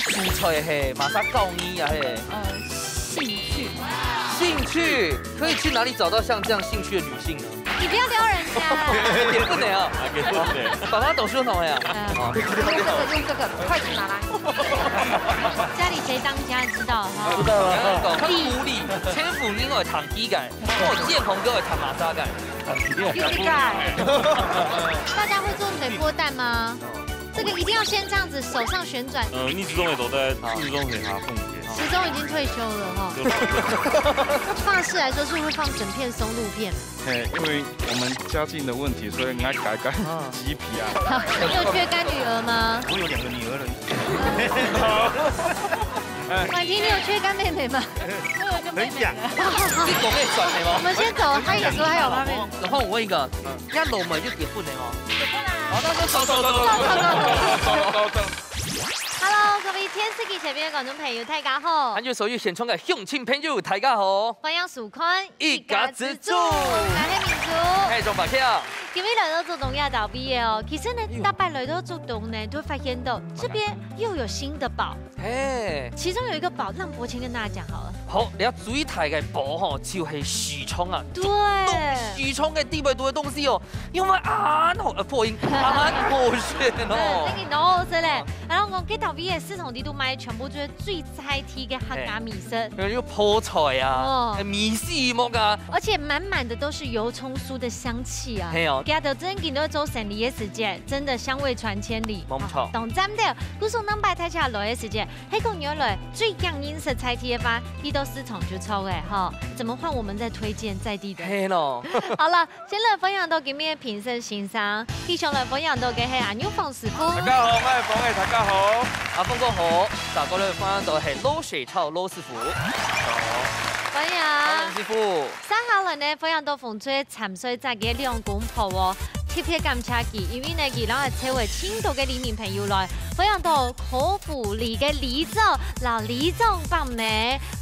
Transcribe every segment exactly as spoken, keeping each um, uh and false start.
主菜係麼儕教你啊？係？呃，興趣。興趣可以去哪裡找到像這樣興趣的女性呢？你不要撩人家。也不能啊。啊，也不能。爸爸懂書童呀。嗯，哦。用這個，用這個，筷子拿來。家裡誰當家知道哈？知道了。講，佢鼓勵，千夫人愛談幾個，哦，建宏哥愛談麼儕个。談幾個。大家會做水波蛋嗎？這個一定要先這樣子，手上旋轉。呃，你始終會坐在，始終係下風嘅。始終已經退休了哈。就放這。放式來說，是不是會放整片鬆露片？嘿，因為我們家境的問題，所以應該改改啊。雞皮啊。你有缺乾女兒嗎？我有兩個女兒了。婉婷，你有缺乾妹妹嗎？我有一個妹妹。很癢。你講會轉的嗎？我們先走，他也說他有妹妹。然後我問一個，嗯。 一路尾就結婚了哦。結婚啦。好，那就走走走走走走走走走走。Hello，各位電視機前面的觀眾朋友，大家好。還有所有現場的鄉親朋友，大家好。歡迎收看一家之煮。𠊎係明珠。係，鍾寶強。今日來到竹東這搭位哦，其實呢，哎喲。逐擺來到竹東呢，都會發現到這邊又有新的寶。 嘿。其中有一個寶，讓博謙跟大家講好了。好，這最大个寶吼，就係市場啊。對。竹東市場个底背肚个東西哦，因為恁好，呃，破音，恁好選哦。嗯，那個no是嘞。哦。然後講，這搭位个市場底肚賣全部就係最在地个客家美食。嘿。有泡菜啊，哦。米線目啊。而且滿滿的都是油蔥酥的香氣啊。嘿哦。佢兜正經都係做生理个時節，真的香味傳千里。無錯。哦，當讚个。故所當擺大家來个時節， 係講原來最驚人食在地个話，去到市場就著个吼。怎麼換我們再推薦在地的？係咯。好了，先來歡迎到今日个評審先生，繼續來歡迎到个係阿牛黃師傅。大家好，𠊎係黃仔，大家好。阿峰哥好，再過來歡迎到係羅水超羅師傅。歡迎。歡迎師傅。 接下來呢，歡迎到紅隊參賽者个兩公婆哦，特別感謝佢，因為呢，佢摎𠊎兜盡多个里民朋友來，歡迎到柯富里个里長，摎里長伯姆，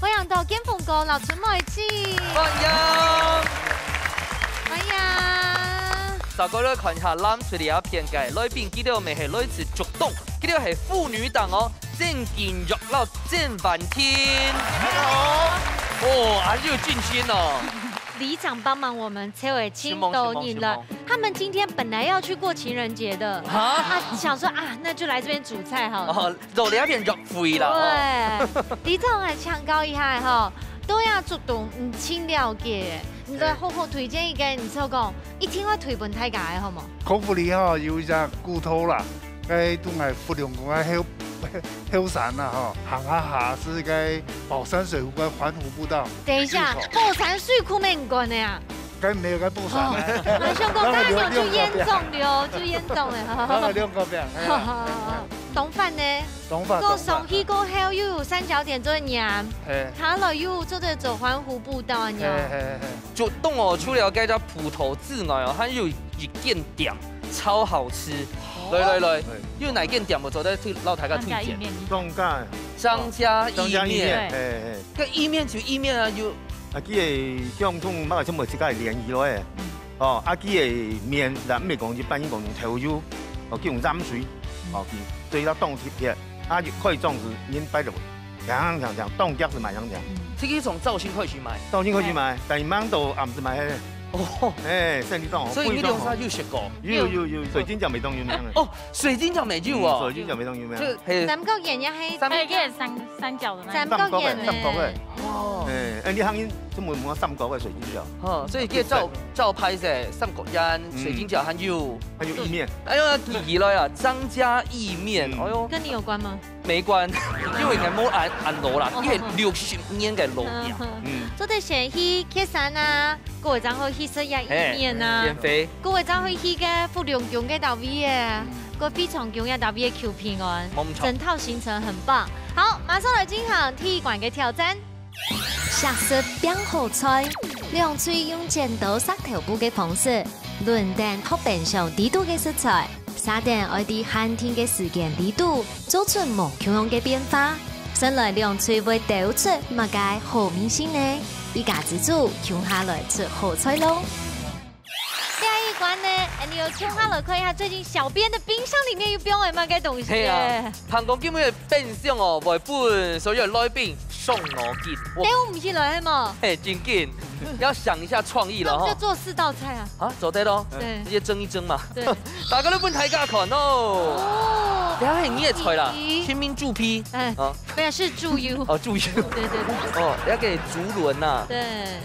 歡迎到建峰哥，摎春妹姊。歡迎。歡迎。再過來看一下藍隊這片个來賓，佢兜乜係來自竹東，佢兜係婦女黨哦。 正經肉摎正翻天。哦，還有俊謙哦。里長幫忙我們湊了盡多人了，他們今天本來要去過情人節的，啊？啊，想說啊，那就來這邊煮菜好了。哦，做了一點肉費啦，哦。對，里長來請教一下吼，到這竹東，嗯，盡了解，你再好好推薦一個，你就講一定要推分大家个，好無？柯富里吼，有一隻古道啦， 該都係福隆宮个後，後山啦吼，行下下係該寶山水庫个環湖步道。等一下，寶山水庫無關个啊？該無該寶山个。哦，𠊎想講，該樣就嚴重了，就嚴重了。該兩個邊，係啊。當歡呢？當歡，過上去過後又有三角點做得䀴，係。下來又做得走環湖步道啊，䀴。係，係，係。竹東哦，除了該隻埔頭之外哦，還有一間店 超好食。哦。來來來，有哪間店𠊎做得推，摎大家推薦？張家意麵。張家。張家意麵。張家意麵，係，係。該意麵就意麵啊，有啊，佢个相同，麼个全部自家聯誼落个。嗯。哦，啊，佢个麵，咱毋係講一般人講用豆油，哦，佢用鹽水，哦，佢做到當特別，啊，就可以裝住人擺落去。 強強強，當遽就賣當遽。嗯。這個從早先開始賣。早先開始賣，但係吂到暗時賣个。哦。欸，生理當好。所以你兩儕有食過？有有有，水晶餃乜當有名个。哦，水晶餃乜有哦。嗯，水晶餃乜當有名。這，係。三角圓也係。三，欸，這三，三角的那一種。三角圓呢。三角个，三角个。哦。欸，欸，你行人專門摸三角个水晶餃。哦，所以這招，招牌係三角圓、嗯。水晶餃還有。還有意麵。哎喲，記起來啊，張家意麵，嗯。哎喲。跟你有關嗎？ 無關，因為𠊎無恁，恁老啦，哦。佢係六十年个老店。嗯。嗯。做得先去蹶山啊，過會正好去食這意麵啊，係，減肥。過會正好去該福隆宮該搭位个，嗯。過惠昌宮該搭位个求平安，無錯。整套行程很棒。好，馬上來進行第一關个挑戰。 惜食拚好菜，兩隊用剪刀石頭布个方式，輪等學分享裡肚个食材，續等愛在限定个時間裡肚做出無共樣个變化。先來兩隊會鬥出麼个好味緒呢？一家之煮，共下來出好菜囉！ 這一關呢，哎，你有共下來看一下，最近小編的冰箱裡面又放了麼个東西？係啊，聽講今日个冰箱哦，會分所有來賓傷腦筋。等我們起來係無？嘿，真緊，要想一下創意了哈。那我們就做四道菜啊。啊，做得咯，對，直接蒸一蒸嘛。對，大家都分大家看哦。哦，這係你个菜啦，咦，清明豬皮，哎，啊，不是，是豬油。哦，豬油。對對對。哦，這个豬輪吶。對。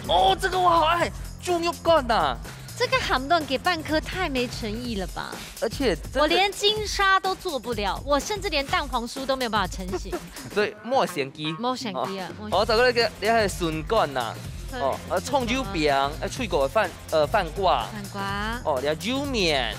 哦，這个我好愛，豬肉乾吶。 這个鹹蛋給半顆太沒誠意了吧？而且真的我連金沙都做不了，我甚至連蛋黃酥都沒有辦法成型。所以莫選佢。莫選佢啊，哦，莫選。哦，再過來个，你還有筍乾吶，對，哦，呃，蔥油餅，呃，脆口个飯，呃，飯瓜，飯瓜。哦，你還有油麵，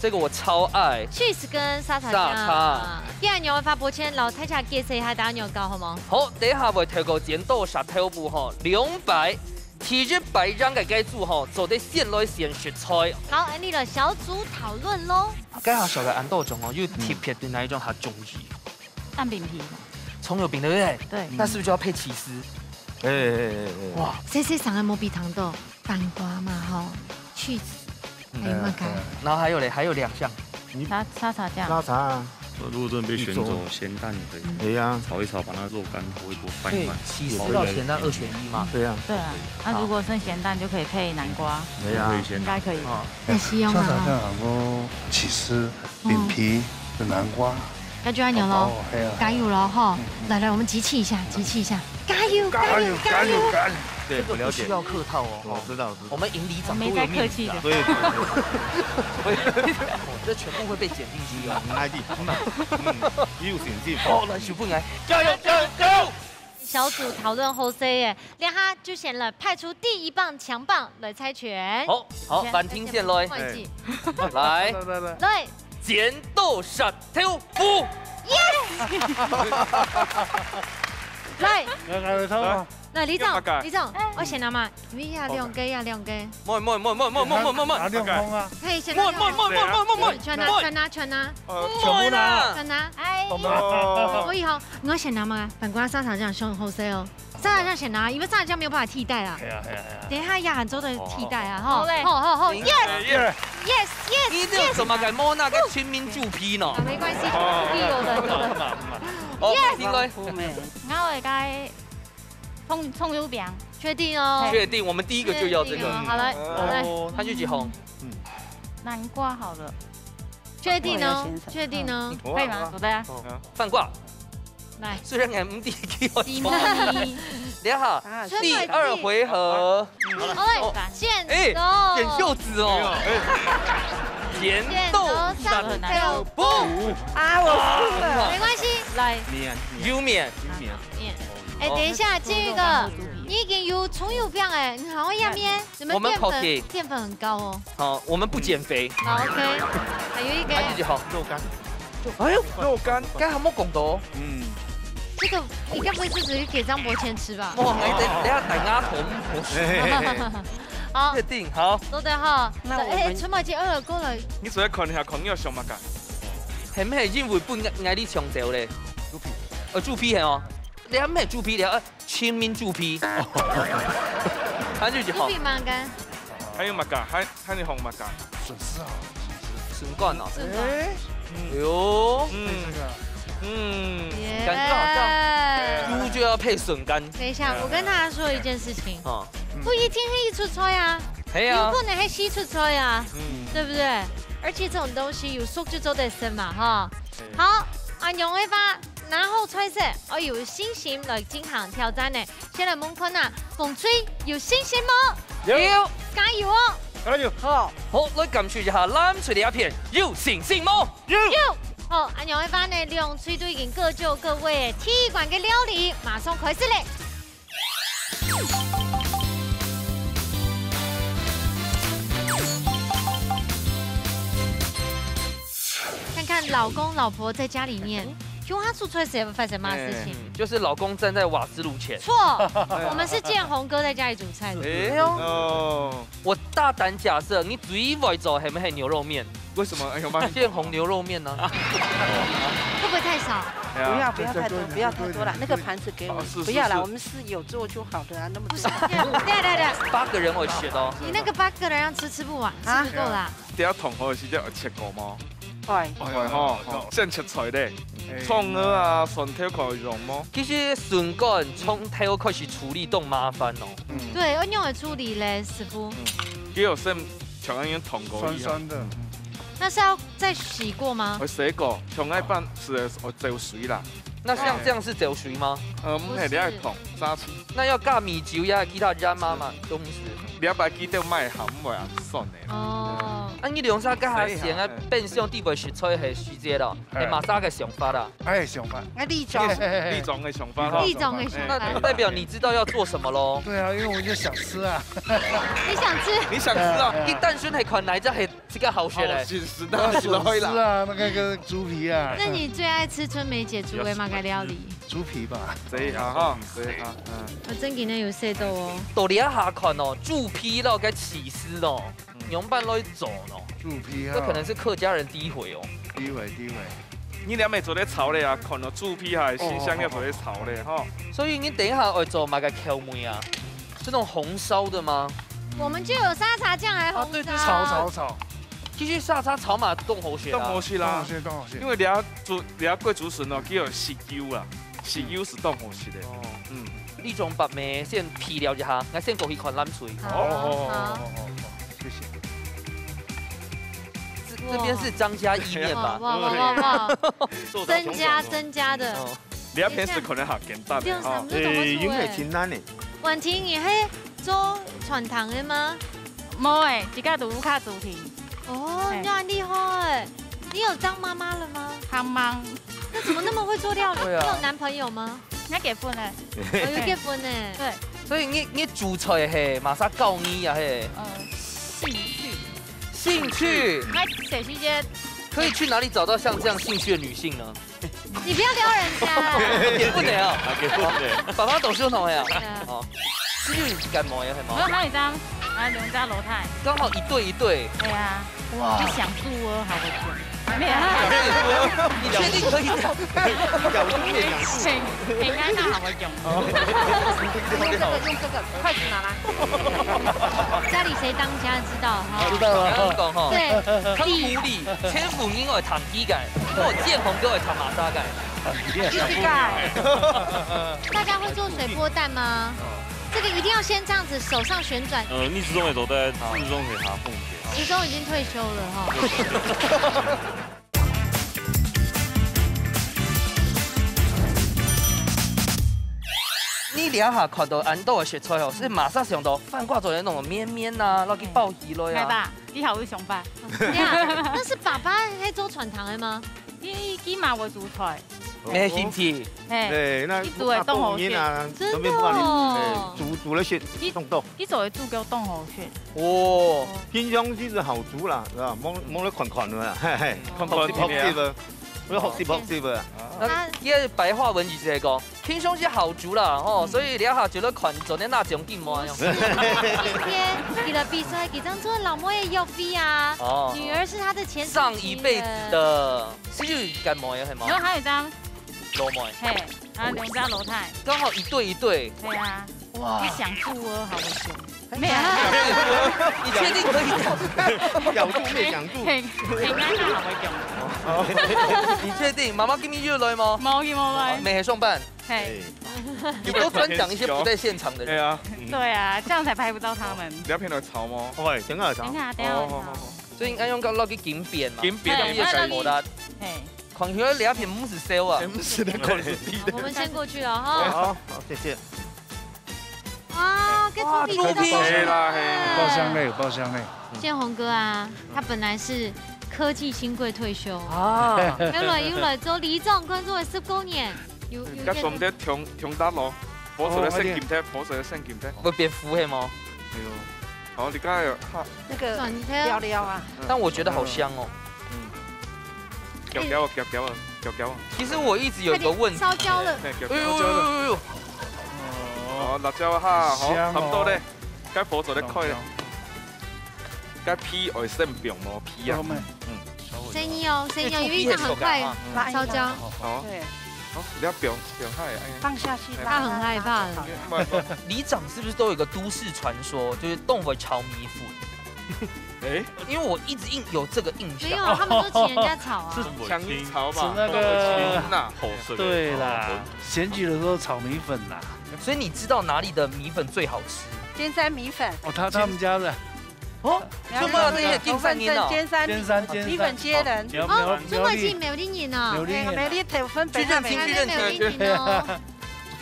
這个我超愛。cheese跟沙茶醬。沙茶。今日我發博千，老太太介紹一下大家有搞好嗎？好，等一下會透過剪刀石頭布吼，兩擺 第一擺贏个該組吼，做得先來選食材。好，恁樣了，小組討論咯。該下小个恁多種哦，又特別對哪一種較中意？蛋餅皮。蔥油餅對不對？對。那是不是就要配起司？哎哎哎哎，哇，細細聲个無比糖豆，蛋糕嘛吼，cheese，還有麼个？嗯，然後還有嘞，還有兩項。沙沙茶醬。沙茶啊。如果真的被選走，鹹蛋也可以。哎呀，炒一炒，把那肉乾和一锅饭一饭。可以起司到鹹蛋二選一嘛。對啊。對啊，那如果剩鹹蛋就可以配南瓜，對啊，可以先应该可以。哦，那西洋啊，沙茶醬，然后起司、饼皮、南瓜。那就按鈕咯，好饱哦，哎呀，加油了哈！来来，我们集气一下，集气一下，加油，加油，加油！对，我了解。不需要客套哦。我知道，我知道。我们营里长都有面子啊。对，这全部会被剪进去哦。很爱地，嗯，也有信心。好，来，小本来，加油，加油，加油！小组讨论好势耶，这下就先来派出第一棒强棒来猜拳。好，好，婉婷先来，来，来，来，来，来，剪刀石头布。来，来来来，他们。来，里长，里长，我先拿嘛，你们呀两个呀两个，慢慢慢慢慢慢慢慢慢，拿两方啊，可以先拿，慢慢慢慢慢慢慢，全拿全拿全拿，呃，全部拿，全拿，哎，我们我以后我先拿嘛，反观沙茶酱凶好势哦，沙茶酱先拿，因为沙茶酱没有办法替代啦。哎呀哎呀哎呀，等一下压很周的替代啊，哈，好嘞好好好，yes yes， yes yes，你这有什么个莫那个全民主皮呢？啊，没关系，必有的有的。哦，应该我会该葱葱油饼，确定哦，确定，我们第一个就要这个。确定哦好来来，哦，他就起哄，南瓜好了，确定哦，确定哦，可以吗？好的呀，饭挂。来，虽然俺们第一个要西莫尼，等一下，第二回合，哎，剪哎，刀，剪袖子哦，剪刀石头布，啊，我输了。没关系，来，油面，面，哎，等一下，这个你已经有葱油饼哎，你好像压面，怎么我们淀粉 cookie 淀粉很高哦？好，我们不减肥，好，OK，还有一个他就好。肉干，哎呦，肉干，刚还没讲到，嗯，这个应该不会是只是给张伯谦吃吧？哇，哎，等等下等下红，好确，定好。做得哈。那我们哎，陈宝杰二过来，你做得看一下，看你要想么个？系毋系因为本来你抢走咧？猪皮，呃，猪皮系哦，你系毋系猪皮了？呃，全民猪皮，他就猪好皮蛮干，还有么个？还还有红么个？笋丝啊，笋干哦，是吧？哎呦，嗯，这个嗯，耶感觉好像猪就要配笋干等一下，我跟大家说一件事情，哦，不一定是一出菜啊，系啊，有可能还是一出菜啊，嗯，对不对？而且这种东西有熟就做得生嘛哈。好，阿娘的话，拿好菜色，要有信心来进行挑战呢。先来问看啊，凤翠有信心吗？有，加油哦！加油！好，来感受一下蓝隊的一片，有信心吗？有。好，阿娘的话呢，两队都已经各就各位，第一关的料理马上开始嘞。看看老公老婆在家里面鄉下出差事會發生麼个事情？欸，就是老公站在瓦斯爐前。錯，我們是建宏哥在家裡煮菜的。欸，哦，我大膽假設，你最會做係毋係牛肉麵？為什麼？哎呦媽！建宏牛肉麵呢？會不會太少？對啊。不要，不要太多，不要太多了，那個盤子給我們，哦，是，不要啦，是，是。我們是有做就好的啊，那麼多。不是這樣，對，對，對。八個人會選哦。你那個八個人要吃，吃不完，啊？吃不夠啦。等下同學是這樣切過嗎？ 會。會吼，哦，先切菜咧。欸。蔥仔啊，蒜頭可以用無？其實筍乾、蔥頭開始處理當麻煩哦。嗯。對，要仰般處理咧，師傅？嗯。佢有先像恁樣燙過一下。酸酸的。那是要再洗過嗎？會洗過，像一般係會走水啦。那像這樣是走水嗎？呃，毋係，不是。你愛燙，沙漆。那要加米酒呀，其他鹽麻麻，都毋使。你愛記得莫鹹，毋會恁酸的。 哦。啊，你兩儕該下想啊，洗一下，嗯。變相底背食菜係時節咯，嘿。係麼儕个想法啦？哎，想法。哎，立場。立場个想法哈。立場个想法。那代表你知道要做什麼咯？對啊，因為我就想吃啊。你想吃？你想吃啊？哎，哎。你單純係看哪一隻係，係較好食咧？哦，是，是，當然是可以啦。我想吃啊，那個，那個豬皮啊。那你最愛吃春梅姐煮个麼个料理？豬皮吧。可以啊哈，可以啊，嗯。我正經个有食到哦。到這下看哦，豬皮咯，該起司咯。 仰般來做呢？豬皮哈。這可能是客家人第一回哦。第一回，第一回。你兩位做得炒咧啊，看到豬皮哈，新鮮个做得炒咧哈。所以你等一下愛做麼个口味啊？這種紅燒的嗎？我們就有沙茶醬還紅燒。啊，對，對，對。炒，炒，炒。其實沙茶炒嘛，當好食啊。當好食啦。當好食，當好食。因為你要煮，你要貴竹筍哦，佢有食油啊。 豉油係當好食个。哦。嗯。這種白米先煸了一下，𠊎先過去看冷水。好，好，好，好，好，好，謝謝。這，這邊是張家意麵吧？哇，哇，哇，哇，哇。增加，增加的。哦。你愛平時可能較簡單个哈。對啊，這種東西。欸，有點簡單呢。婉婷，你係做餐廳个嗎？無欸，自家都有卡主題。哦，嘿。你很厲害欸。你有當媽媽了嗎？還吂。 那怎麼那麼會做料理？對啊。你有男朋友嗎？人家結婚了。哦，有結婚呢。對。所以你，你煮菜係，麼儕教你啊係？呃，興趣。興趣？那小徐姐可以去哪裡找到像這樣興趣的女性呢？你不要撩人家啊。結婚了啊。啊，結婚了。爸爸懂兄弟啊。對啊。哦。是感冒呀，係嗎？沒有，還有一張，啊，兩隻老太。剛好一對一對。對啊。 哇。你想豬哦，好會講。沒有啊。你確定可以這樣？很，很尷尬，好會講。用這個，用這個，筷子拿來。家裡誰當家知道哈？知道了。剛剛講哈，對，湯壺裡，千夫人愛燙雞个，我建宏哥愛燙麼儕个。就是个。大家會做水波蛋嗎？這個一定要先這樣子，手上旋轉。呃，逆時鐘个時候，大概逆時鐘可以拿碰一下。 時鐘已經退休了哈。你這下看到恁多个食材哦，係馬上想到番瓜做个那種綿綿啊，然後去包起來啊。係吧？你好有想法。對啊，那是爸爸在做餐廳个嗎？佢，佢嘛會煮菜。 沒興趣。嘿，對，那佢煮个當好食。啊，當然啊，真的哦。準備不敢，哎，煮，煮了些，佢，弄到。佢做个豬腳當好食。哦。平常時係好煮啦，係吧？莫，莫來看看啦，嘿嘿。看看學習，學習啊。我要學習，學習啊。那，這白話文意思係講，平常時好煮啦，吼，嗯。所以這下就來看做得拿獎金無？不是，今天佢个比賽，佢正做老妹个約會啊，哦。女兒是他的前途情人。上一輩子的。 係有感冒个，係無？然後還有一張。老妹。嘿，啊，兩隻老太。剛好一對一對。對啊。哇。你想豬哦，好會講。沒有啊。你確定可以？咬住，沒咬住。嘿，嘿，應該是好會講。你確定？媽媽今日有來嗎？無，佢無來。沒上班。嘿。你都專講一些不在現場的人。對啊。對啊，這樣才拍不到他們。你要陪我吵嗎？會，等下吵。等一下，等一下我吵。哦，好，好，好。 所以愛用到落去金邊嘛。金邊啊，嘿，金邊。嘿。看起來這片毋係燒啊。毋係，那可能是地的。我們先過去了哈。好，好，謝謝。啊，跟豬皮哇，豬皮。係啦，係。爆香味，爆香味。建宏哥啊，他本來是科技新貴退休，啊。後來又來做里長，工作了十多年，有，有一點。該上得衝，衝突咯，火車的現金貼，哦，火車的現金貼。會變苦係無？哎喲。 好，你剛才有哈，那個轉一下。聊聊啊。嗯。但我覺得好香哦。嗯。攪攪啊，攪攪啊。攪攪。其實我一直有一個問題。燒焦了。哎，攪攪攪攪。哎呦呦呦呦！哦，辣椒哈，好，香哦。差不多咧。該火做得開咧。該皮愛先放無皮啊。好，我們嗯。稍微生意哦，生意哦，因為它很快燒焦。好，對。好，你要放，放下去，哎。放下去，它很害怕的。慢慢。里长是不是都有一個都市傳說，就是動物炒米粉？哎，因為我一直印-，有這個印象。沒有啊，他們都請人家炒啊。是搶你炒吧，是那個那。好吃的。對啦，選舉的時候炒米粉啦。所以你知道哪裡的米粉最好吃？尖山米粉。哦，他，他們家的。哦，什麼？這些金山人哦。尖山，尖山，尖山。米粉街人。哦，苗，苗，苗栗。苗栗人哦。苗栗人啊。哎，苗栗頭份北。去認親，去認親。苗栗人哦。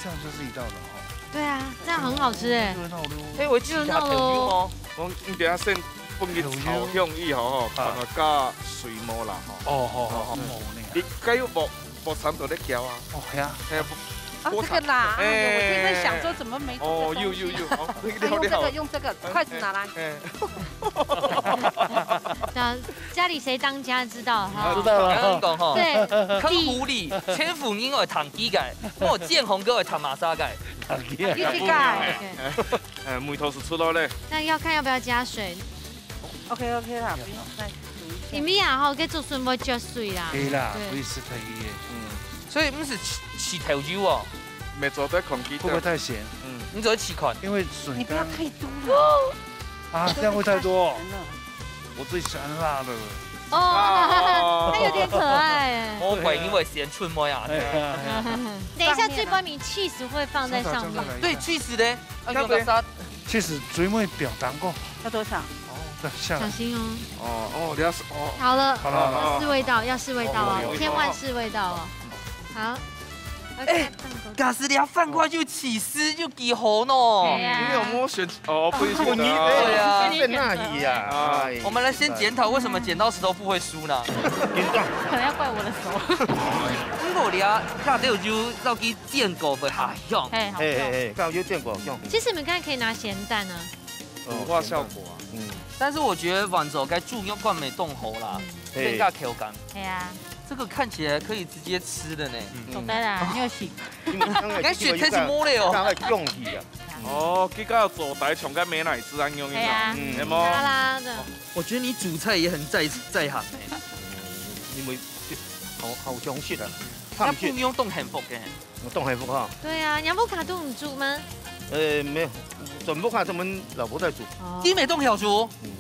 這樣就是一道了哦。對啊，這樣很好吃哎。對，那我就哎，我試一下豆油哦。 講你等下先放佢炒香以後吼，啊。看下加水無啦吼。哦，好，好，好，好呢。你該有木，木炭都咧攪啊。哦，係啊。係啊，哦，這個啦，哎，我正在想說怎麼沒這個東西。哦，有，有，有，好，那個料理好。用這個，用這個，筷子拿來。哎。這樣家裡誰當家知道哈？知道了。剛剛講吼，對，江湖裡，千夫人愛彈指甲，莫見紅哥愛彈麼儕个。彈指甲。彈指甲。對。 呃，味道係出來咧。那要看要不要加水。OK，OK啦，不用，再煮一下。因為啊，吼，該竹筍會缺水啦。可以啦，對。可以吃可以耶。嗯，所以毋使試，試豆油哦。乜做得看佢。會不會太鹹？嗯，你做得試看。因為筍乾。你不要太多了。啊，這樣會太多哦。太鹹了。我最喜歡辣的了。哦，哦。它有點可愛耶。魔鬼，你會先出沒啊？哎呀，哎呀。等一下，最後面cheese會放在上面。對，cheese呢？ 啊，用得殺。其實最尾表達過。要多少？哦，對，下來。小心哦。哦，哦，你要是，哦。好了，好了，好了。要試味道，要試味道哦，哦，有味道。千萬試味道哦。好。哎，假使你要放過去，起司就幾好呢。對呀。你有沒有選？哦，不行啊。對啊。在那裡呀，啊，哎。我們來先檢討，為什麼剪刀石頭布會輸呢？緊張。可能要怪我的手。如果你要，那就，就要給 煎過會較香。嘿，好香。嘿，嘿，嘿，剛剛有煎過，香。其實你們剛才可以拿鹹蛋啊。哦，乳化效果啊。嗯。但是我覺得換做該豬肉乾乜當好啦，嗯。嘿。增加口感。嘿啊。這個看起來可以直接吃的呢。嗯。做得啦，你有洗。因為剛才該選擇係無了哦。剛才用去啊。哦，這個做大腸个美乃滋恁樣啊。嘿啊。嗯。係無？沙拉的。我覺得你煮菜也很在，在行欸。因為好，好詳細啊。那不用動很複欸。 我當幸福哈。對啊，你屋下都毋煮嗎？呃，沒有，全部看他們老婆在煮。哦。你乜當曉煮？嗯。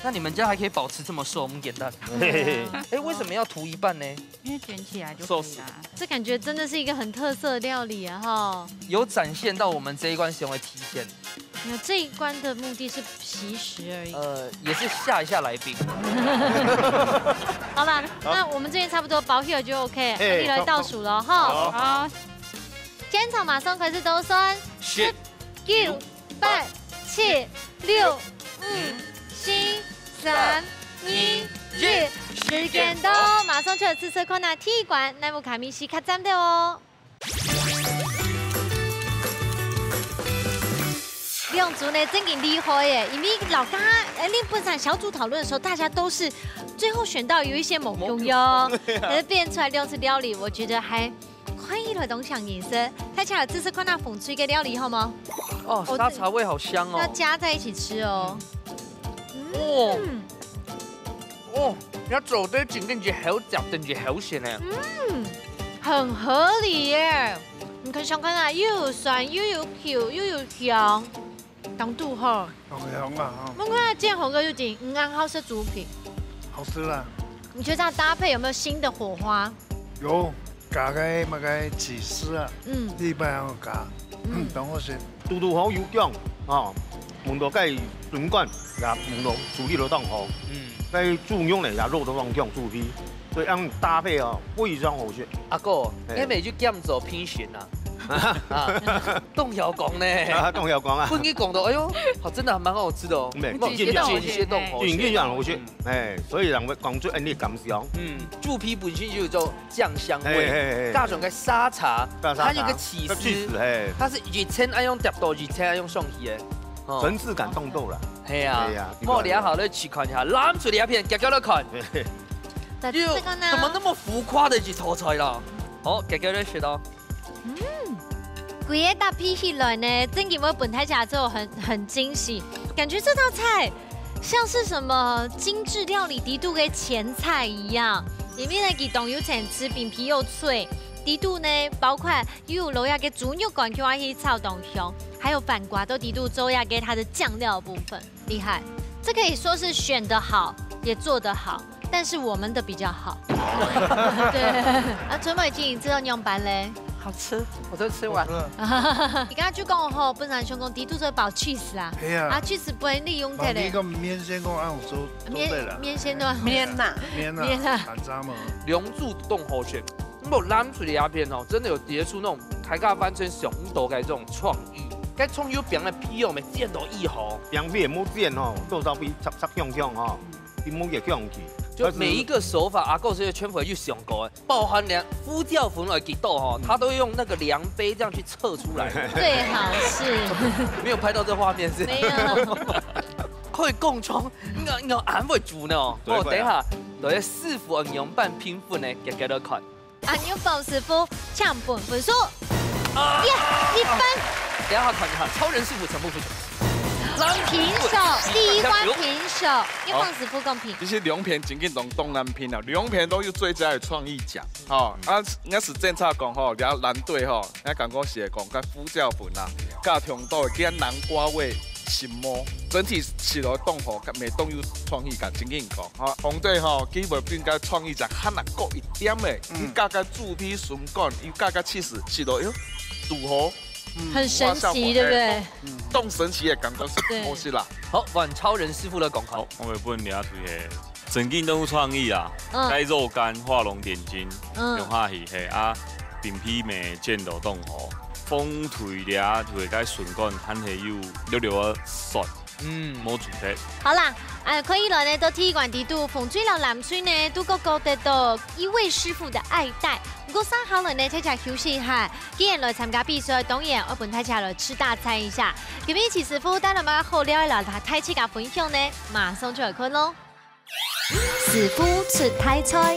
那你們家還可以保持這麼瘦，很簡單。嘿嘿嘿。哎，為什麼要塗一半呢？因為捲起來就可以啦。瘦死。這感覺真的是一個很特色的料理啊，哈。有展現到我們這一關行為體現。沒有，這一關的目的是惜食而已。呃，也是嚇一下來賓。好啦，好。那我們這邊差不多包好就OK，嘿，你來倒數了哈。好。好。 現場馬上開始倒算，十、十、九、八、七、六、五、四、三、二、一，時間到，馬上就來試試看啊！第一關，哪位个味緒較讚个哦。兩組呢，真經厲害耶，因為老家，哎，你本身小組討論的時候，大家都是最後選到有一些無共樣，無共樣。可是變出來兩組料理，我覺得還 看起來當像人生，大家來試試看啊，紅隊个料理好無？哦，沙茶味好香哦。要加在一起吃哦。哦。嗯。哦，你要做得緊跟住好食，跟住好食呢。嗯，很合理耶。你看想看啊，又有酸，又有Q，又有香。 當堵好。當香啊，哈。𠊎看見紅哥有點，嗯，恁好食豬皮。好吃啦。你覺得這樣搭配有沒有新的火花？有，加個那個起司啊，嗯。一般要加，嗯。當好食。堵堵好有醬啊，聞到該筍乾，也聞到處理到當好。嗯。該豬肉呢，也落到當香，豬皮，所以恁搭配啊，非常好食。阿哥，嘿。你乜就兼做評審啊？ 啊，當曉講呢。啊，當曉講啊。分你講到，哎喲，好，真的還蠻好吃的哦。沒，你自己剪一些動好，剪一些好吃。哎，所以人會講出恁呢感想。嗯，豬皮本身就有這種醬香味，嘿，嘿，嘿。加上個沙茶，沙茶，還有個起司，起司，嘿。它是一層愛用疊到，一層愛用上去的，哦。層次感當多啦。係啊，係啊，莫聊好了，去看一下，攬出來一片，夾夾來看。嘿嘿。那這個呢？怎麼那麼浮誇的一道菜啦？好，給給認識到。嗯，規个搭配起來呢，真个會分大家做很很驚喜，感覺這道菜像是什麼精緻料理裡肚个前菜一樣，裡面呢，佢當有層次，餅皮又脆，裡肚呢，包括又有落下个豬肉乾，就愛去炒當香，還有番瓜都裡肚做下个它的醬料的部分。 厲害，這可以說是選得好，也做得好，但是我們的比較好。對，啊，春妹已經知道仰般咧。好吃，我都吃完。你剛剛就講吼，本身想講裡肚做包 cheese 啊，係啊，啊，cheese 本利用起來，你个面線講啊，我說做面對了，面線都面呐，面啊反差嘛。龍柱凍好吃，不過藍水的鴉片哦，真的有跌出那種開咖翻身小紅豆的這種創意，該創意又變得皮哦，沒見到一吼。兩片無剪吼，多少比插插香香吼，比無也香氣。就每一個手法，阿狗這些全部有想過，包含連呼叫粉來给豆吼，他都用那個量杯這樣去測出來，最好是沒有拍到這畫面是？沒有。可以共創，應該應該還會煮呢哦。對哦，等一下，對，師傅用半拼粉呢，給給他看。阿牛寶師傅，請分分數。耶，一分。等一下看一下，超人師傅全部不準。平手，第一關平手，牛寶師傅公平。其實兩片真緊當當難拼啊，兩片都有最佳的創意獎。吼，啊，應該是正常講吼，你要藍隊吼，應該講是會講該胡椒粉啊，加上到个南瓜味、心魔，整體食落當好，袂當有創意感，真緊講。吼，紅隊吼，基本應該創意獎還能高一點的，你加个豬皮筍乾，又加个cheese，食落喲，堵好。很神奇，對不對？當神奇的感覺是對好食啦。好，換超人師傅的講法好。，我也不能聊推黑。整个都有創意啊，嗯該肉乾、畫龍點睛，嗯有畫戲嘿啊，餅皮沒見到當好，風腿了就會該筍乾，還係有溜溜个酸，嗯，無煮忒。好啦，啊，看起來呢，到第一關裡肚，紅隊摎藍隊呢，都各各得到一位師傅的愛戴。不過，接下來呢，大家休息一下，既然來參加比賽，當然愛分大家來吃大餐一下。今日徐師傅帶來麼个好料來摎大自家分享呢？馬上就來看咯。師傅出大菜。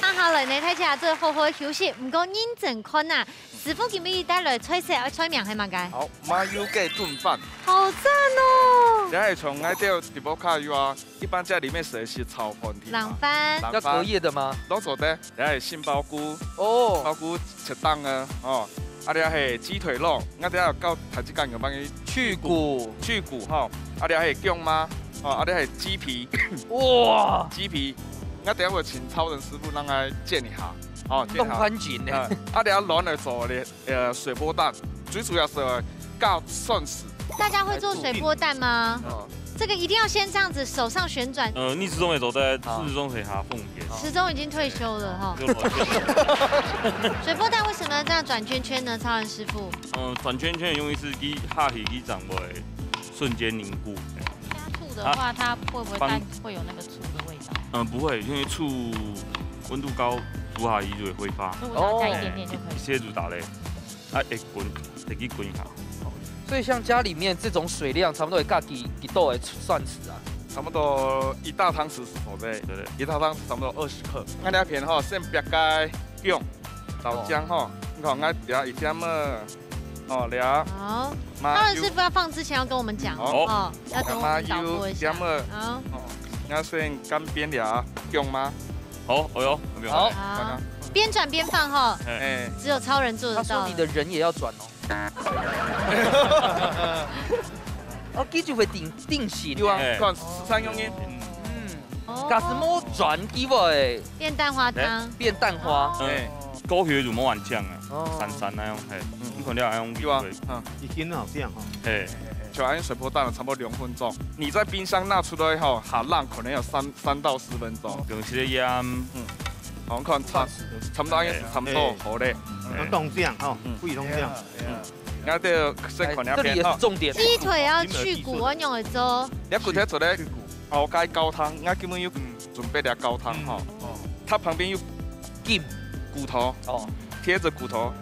接下來呢，大家做好好休息，毋過認真看啊，師傅今日帶來菜色，菜名係麼个？好，麻油雞燉飯。好讚哦！這係從𠊎兜直播卡有啊，一般在裡面食係炒飯添嘛。冷飯冷要隔夜的嗎？攏做得，這係杏鮑菇，哦，鮑菇切丁啊，哦，啊這係雞腿肉，𠊎等下教大自家仰般去去骨，去骨吼，啊這係薑嫲，哦，啊這係雞皮，哇，雞皮，𠊎等下會請超人師傅讓他煎一下，哦，煎一下。弄翻緊呢。啊，啊等下卵來做咧，呃，水波蛋，最主要係加蒜絲。大家會做水波蛋嗎？哦，這個一定要先這樣子手上旋轉。呃，你始終也都在，始終係下奉獻。時鐘已經退休了哈。就老師水波蛋為什麼要這樣轉圈圈呢？超人師傅，嗯，轉圈圈的用意是佢下去佢掌會瞬間凝固。加醋的話，它會不會蛋會有那個醋的味道？嗯，不會，因為醋溫度高，煮下去就會揮發，所以我只要加一點點就可以。一些煮打嘞，啊，會滾，得去滾一下。所以像家裡面這種水量，差不多會加幾幾多的蒜絲啊？差不多一大湯匙左右，對對。一大湯匙差不多二十克。𠊎這片吼，先煏个薑、豆漿吼，你看𠊎這一點仔，哦，這好，麻油超人師傅要放之前要跟我們講好哦，要等我們導播一下。麻油點了好，哦，𠊎先乾煸這薑嫲。好，哎呦，沒有。好好，邊轉邊放哈，哎，只有超人做得到他說你。的人也要轉哦。哦，佢就會定定型。有啊，哎看十三公斤。嗯，哦假使無轉機會變蛋花湯。變蛋花。嗯哎，高血乳莫玩醬啊，哦散散那樣，嘿，你可能要用有啊對，嗯，已經好像吼。嘿，就按水波蛋了差不多兩分鐘。你在冰箱拿出來吼，下冷可能要三三到四分鐘。用些鹽，好，看差差不多應該是差不多好咧。用凍醬吼嗯，不以凍醬。然後這個先看兩片吼哎這裡也是，重點。雞腿要去骨，我用來做。你看骨頭做咧，哦，該高湯，𠊎根本有準備了高湯吼，它旁邊有筋骨頭，哦，貼著骨頭。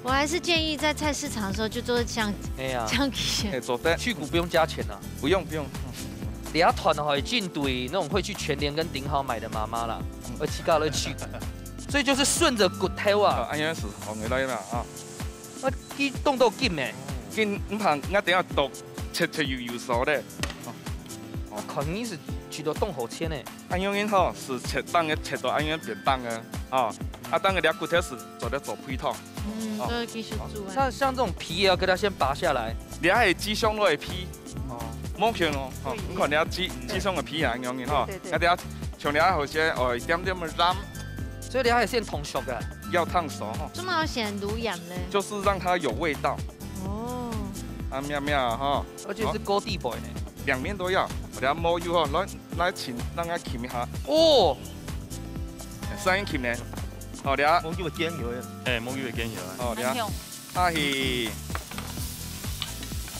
我還是建議在菜市場的時候就做像哎呀，這樣子。哎，做得，去骨不用加錢啊。不用不用。這團吼，係針對那種會去全聯跟頂好買的媽媽啦，嗯。而自家來去，所以就是順著骨頭啊。啊，恁樣係好个來啦啊。啊，佢動到緊咩？緊，毋怕，𠊎等下剁切切幼幼熟咧。啊，看你係切到當好切呢。恁樣吼，係切丁个，切到恁樣便當个，啊，啊，當个這骨頭係做得做配湯。嗯，哦。這個技術之外。像，像這種皮也要給它先拔下來。這係雞胸肉个皮。 哦，無可能哦。吼，你看人家雞，雞胸个皮啊，恁樣吼，對，對，對。那等下像人家好些，哦，一點點个鹽，所以你還有先燙熟个。要燙熟吼，這麼好選滷鹽嘞？就是讓它有味道。哦。啊，妙妙哈。而且是高低擺呢。兩面都要，我等下摸油哈，來，來，請讓它沁一下。哦。三人沁呢。好，等下。摸油煎油。哎，摸油煎油啊。好，等下。 啊係。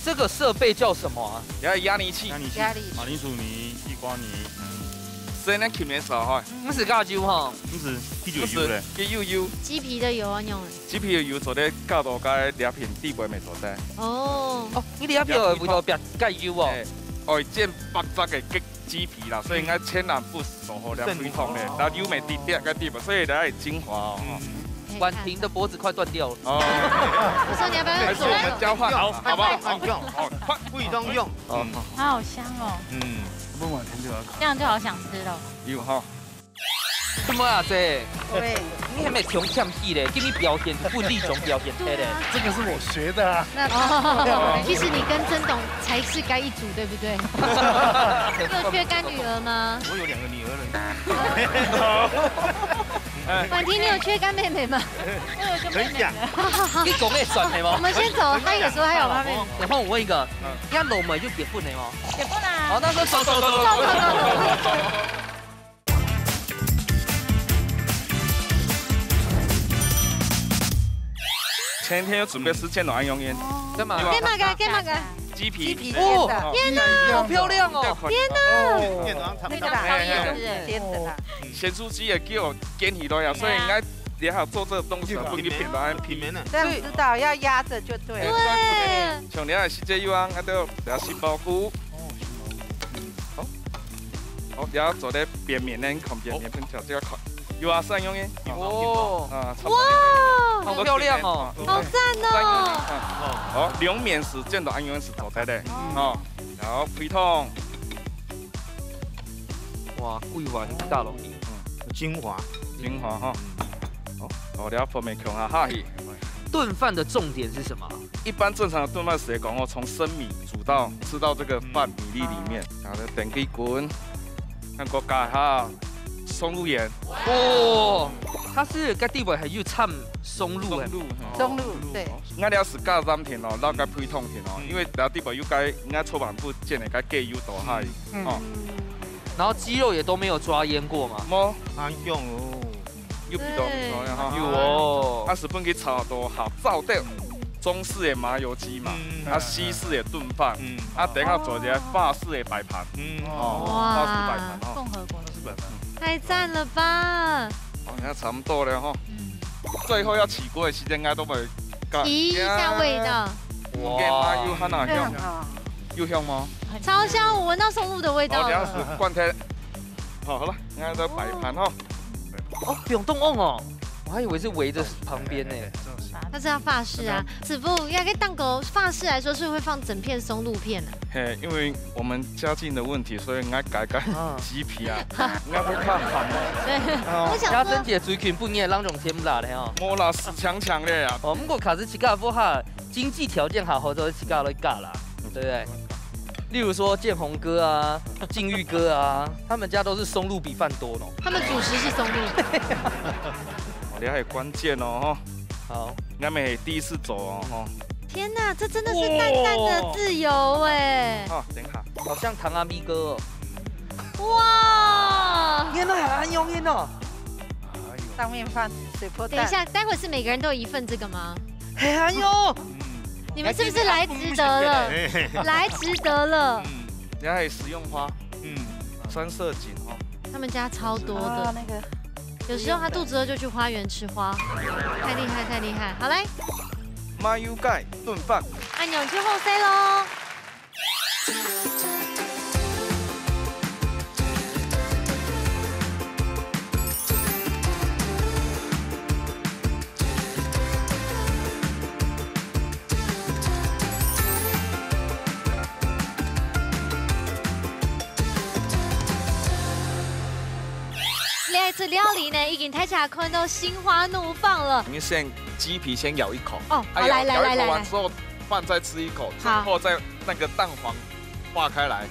這個設備叫什麼啊？這係壓力器。壓力器。壓力器。馬鈴薯泥、地瓜泥。嗯。所以呢，沁个時候吼，毋係加油吼。毋係，去油油咧。毋係，去油油。雞皮个油啊，用。雞皮个油做得加到該這片底背乜做得。哦。哦，你這片个味道變加油哦。哎，哦，煎百隻个雞，雞皮啦，所以應該千萬不 做好了配湯咧，然後油味滴滴个地方，所以這係精華哦。嗯。婉婷的脖子快斷掉了。哦。我說你要不要用手？還是我們交換，好，好不好？好，好，快。不一樣用。哦。嗯。它好香哦。嗯。問婉婷就好。這樣就好想吃了。有哈。做麼啊，姐？喂。你還沒窮忝去咧，給你表現，不立種表現，對不對？對啊。這個是我學的啊。那，哦，其實你跟曾董才是該一組，對不對？你有缺乾女兒嗎？我有兩個女兒了。婉婷，你有缺乾妹妹嗎？我有一個妹妹。可以講。你講个算係無？我們先走，他有說他有乾妹妹。然後我問一個，嗯。你看老妹就結婚了嗎？結婚啦。好，那就走，走，走，走，走，走，走。 前天有準備時間了，恁樣。幹嘛？對吧？幹嘛个？幹嘛个？雞皮。雞皮哦，煎的。哦。天哪！好漂亮哦。天哪！哦。煎的，煎的啦。鹹酥雞也給我煎起來呀，所以應該也好做這個動作，不能平平安平。這樣知道要壓著就對了。對。像你看，時間又啊，那都要杏鮑菇。好。 好，然後做得變面呢，看變面，哦。變成這個款。有啊，三樣耶。哦。啊，差不多。哇！好漂亮哦。好讚哦。好，涼麵係煎到恁樣係做得个。哦。好，然後配湯。哇，桂圓加落去。嗯。精華。精華哈。好，好，然後泡麵放下下去。燉飯的重點是什麼？ 一般正常的燉飯時間講哦，從生米煮到，吃到這個飯米粒裡面，然後等佢滾，看過加下松露鹽。哦，它係該底背還有摻松露个。松露，嗯。松露，對。𠊎這係加鹽添哦，摎該配湯添哦，嗯。因為這底背有該，𠊎昨暗晡煎个該雞油倒下去，嗯。哦。然後雞肉也都沒有抓醃過嘛？無。哎喲。 有味道，對。有味道哈。有哦。啊，係分佢炒到下燥掉，中式个麻油雞嘛，嗯。啊，西式个燉飯，嗯。啊，等下做一個法式个擺盤，嗯。哦，哇。法式擺盤哦。共和國的。法式擺盤。太讚了吧！哦，那差不多了哈。嗯。最後要起鍋的時間，應該都會加，提一下味道。哇。你看它又很好香，非常好。有香嗎？超香，我聞到松露的味道了。哦，等下係罐頭。好，好了，應該都擺盤哈。 哦，不用動甕哦，我還以為是圍著旁邊呢。它是要法式啊，師傅，該个蛋糕法式來說是會放整片松露片啊。嘿，因為我們家境的問題，所以應該改改啊。雞皮啊，應該會較鹹哦。對，哦。我想說，嘉珍姐最近半夜人用甜辣的哦。無啦，死強強的啊。哦，毋過假使自家屋下經濟條件好，或者自家來加啦。 對不對？例如說建宏哥啊、靖宇哥啊，他們家都是松露比飯多呢。他們主食是松露。哦，這還有關鍵哦，吼。好。你還沒第一次走哦，吼。天哪，這真的是淡淡的自由哎。哇。哦，等一下。好像糖阿咪哥哦。哇！天哪，還用煙哦。上面放水波蛋。等一下，待會是每個人都有一份這個嗎？嘿，哎喲。嗯。你們是不是來值得了？來值得了。嗯。人家還有食用花，嗯。三色堇哦。他們家超多的。啊，那個。有時候他肚子餓就去花園吃花，太厲害，太厲害。好，來。麻油雞燉飯。阿娘去後生咯。這一次料理呢，已經大家看到心花怒放了。你先雞皮先咬一口，哦，哎好，來來咬來來來咬一口完之後，飯再吃一口，最好後再那個蛋黃化開來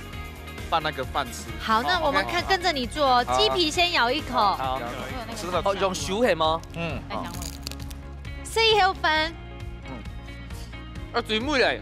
拌那個飯吃。好，那我們看跟著你做哦，好雞皮先咬一口，好，好咬一口有那個吃了哦，用手係無？嗯，太香味。四一後分。啊，嘴木嘞，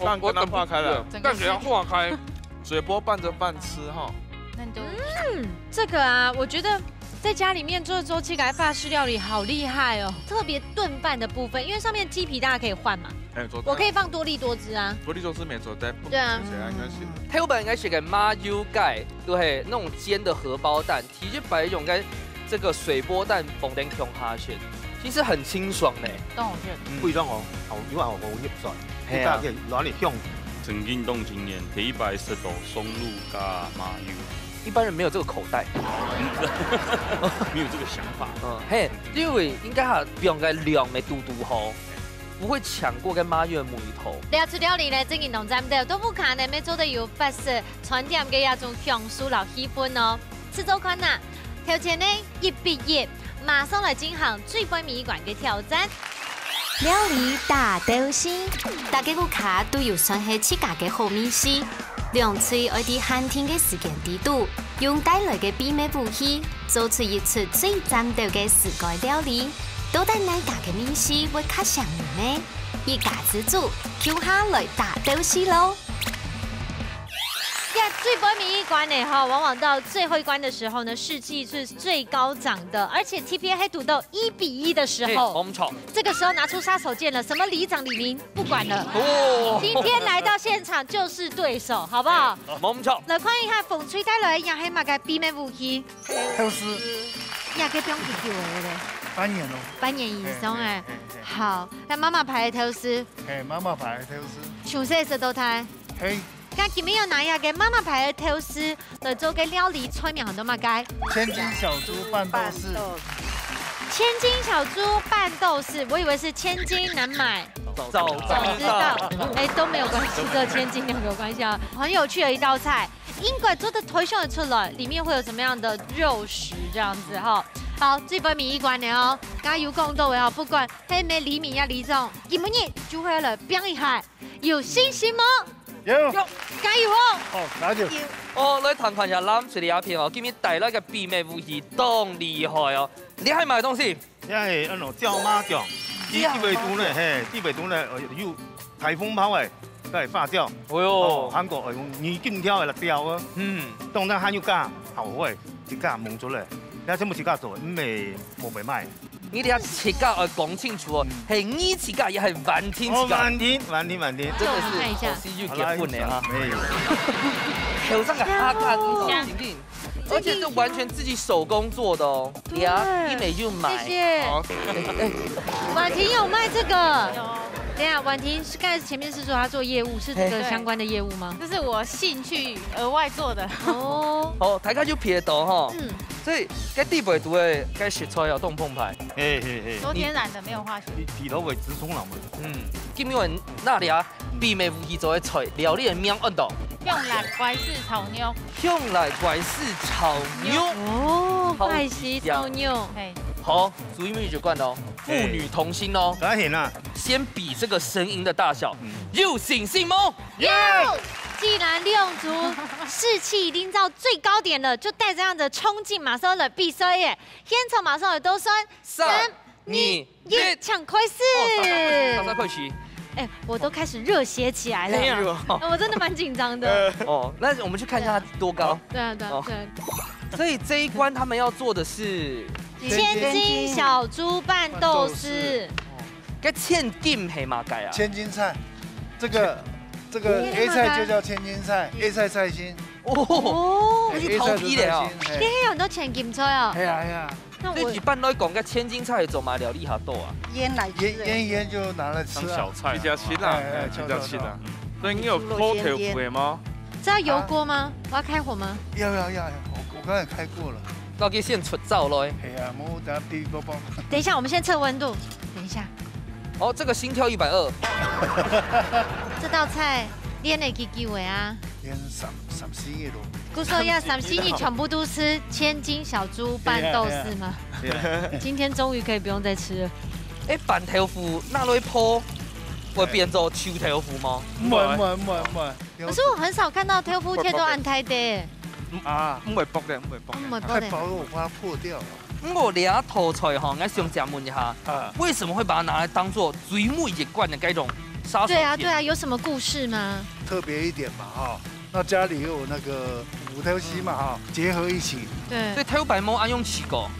飯跟它化開了，整個蛋給它化開。嘴巴拌著飯吃哈。那你就嗯，這個啊，我覺得在家裡面做做這個法式料理好厲害哦，特別燉飯的部分，因為上面雞皮大家可以換嘛，哎，做我可以放多力多滋啊。多力多滋沒錯，在不對啊誰應該是頭擺應該係个麻油雞，都係那種煎的荷包蛋，第一擺用个這個水波蛋放等共下去，其實很清爽呢。當好吃。非常好，好，因為好好入菜，係啊你家己拿嚟香。曾經當經驗，第一擺食到松露加麻油。一般人沒有這個口袋。沒有這個想法。嗯，嘿，因為應該係放个量沒堵堵好，不會搶過个麻油个味道。這出料理呢，正經當讚到，都不卡呢，乜做得有法式餐點个一種享受摎氣氛哦。試做看啊，頭前呢一比一，馬上來進行最尾一關个挑戰。料理打鬥敘，大家屋下都有算係自家个好味緒，兩隊愛在限定个時間裡肚，用帶來个秘密武器，做出一出最讚到个自家料理。到底哪家个味緒會較餳人呢？一家之煮，共下來打鬥敘囉！ 呀，最尾一關呢，哈，往往到最後一關的時候呢，士氣是最高漲的，而且特別還堵到一比一的時候，我們吵。這個時候拿出殺手鐧了，什麼里長里民不管了，哦，今天來到現場就是對手，好不好？我們吵。來看一下紅隊帶來个係麼个秘密武器，豆豉呀，該放幾久了咧？半年咯。半年以上哎。嘿，嘿，嘿。好，該媽媽牌个豆豉，嘿，媽媽牌个豆豉。詳細食到它。嘿，該今晡日愛拿這個媽媽牌个豆豉來做个料理，菜名喊做麼个？千金小豬拌豆豉。千金小豬拌豆豉，我以為是千金難買早早早知道，哎，都沒有關係，只有千金兩個有關係啊。很有趣的一道菜，應該做得推想得出來，裡面會有什麼樣的肉食這樣子哈。好，最尾一關了哦，剛剛有講到的哦，不管係毋係里民呀里長，今晡日就會來拚一下，有信心嗎？有。加油哦！哦，那就哦，來看看一下藍隊這片哦，今日帶來个秘密武器當厲害哦。你係麼个東西？這係安到椒麻醬，佢特別堵呢，嘿，特別堵呢，呃，有大紅袍个，該係花椒。哦哦，喲，韓國會用二金條个辣椒啊，嗯，當然還有加後尾，一加燜出來，這全部自家做个，毋係無賣。你等下自家愛講清楚哦，係你自家也係Valentine自家，哦，Valentine，Valentine，Valentine。真的是好戲又結婚了哈。哎，頭上个哈嘎真好，婷婷，而且是完全自己手工做的哦。對呀，一美就買。謝謝。好，哎，婉婷有賣這個。等一下，婉婷是剛才前面是說她做業務，是這個相關的業務嗎？這是我興趣額外做的。哦，哦，大家就撇到哈。嗯，所以該底背肚个該食材哦，當豐沛。嘿嘿嘿，都天然的，沒有化學。你底頭會直衝浪嘛？嗯，今日那裡啊，秘密武器做个菜，料理个名安到香辣怪事炒肉。香辣怪事炒肉。哦，好怪事炒肉。嘿，好，注意美就慣哦，婦女同心哦。當然啦，先比這個聲音的大小，有信心嗎？有！既然兩組士氣已經到最高點了，就帶著這樣的衝勁，馬上來比賽耶！現場馬上有多算，三、二、一，搶開始！大家開始。哎，我都開始熱血起來了，哎呀，我真的蠻緊張的。哦，那我們去看一下它多高。對啊，對啊，哦對。所以這一關他們要做的是，千金小豬拌豆豉，該千金係麼个啊？千金菜，這個這個千金 A 菜就叫千金菜，A 菜菜心。哦，哦，你去偷批的哦。今天有很多千金菜哦。哎呀哎呀，那我所以一般來講，該千金菜做麼个料理較多啊？醃來吃醃醃一醃就拿來吃啊。當小菜比較輕啊，哎哎比較輕啊。小小所以你有偷豆腐的嗎？這要油鍋嗎？我要開火嗎？要要要，我我剛才開過了。那可以現出灶咯。哎呀，莫等下嗶嗶啵啵。等一下，我們先測溫度。等一下，哦，這個心跳一百二。這道菜醃了幾久的啊？醃三三四個咯。不是说要三四日全部都吃千金小猪拌豆豉吗？對啊。今天终于可以不用再吃了。哎，拌豆腐拿來烰，會變做臭豆腐嗎？毋會毋會毋會毋會。可是我很少看到豆腐切到恁大塊的。啊，毋會爆的，毋會爆的。嗯，我太薄了，我怕它破掉了。毋過這道菜吼，我想請問一下，啊，為什麼會把它拿來當做最尾一關的該種殺手锏？对啊，对啊，有什么故事吗？特別一點嘛哈。那家裡又有那個五條溪嘛哈，結合一起。对所以，頭擺無恁樣試過。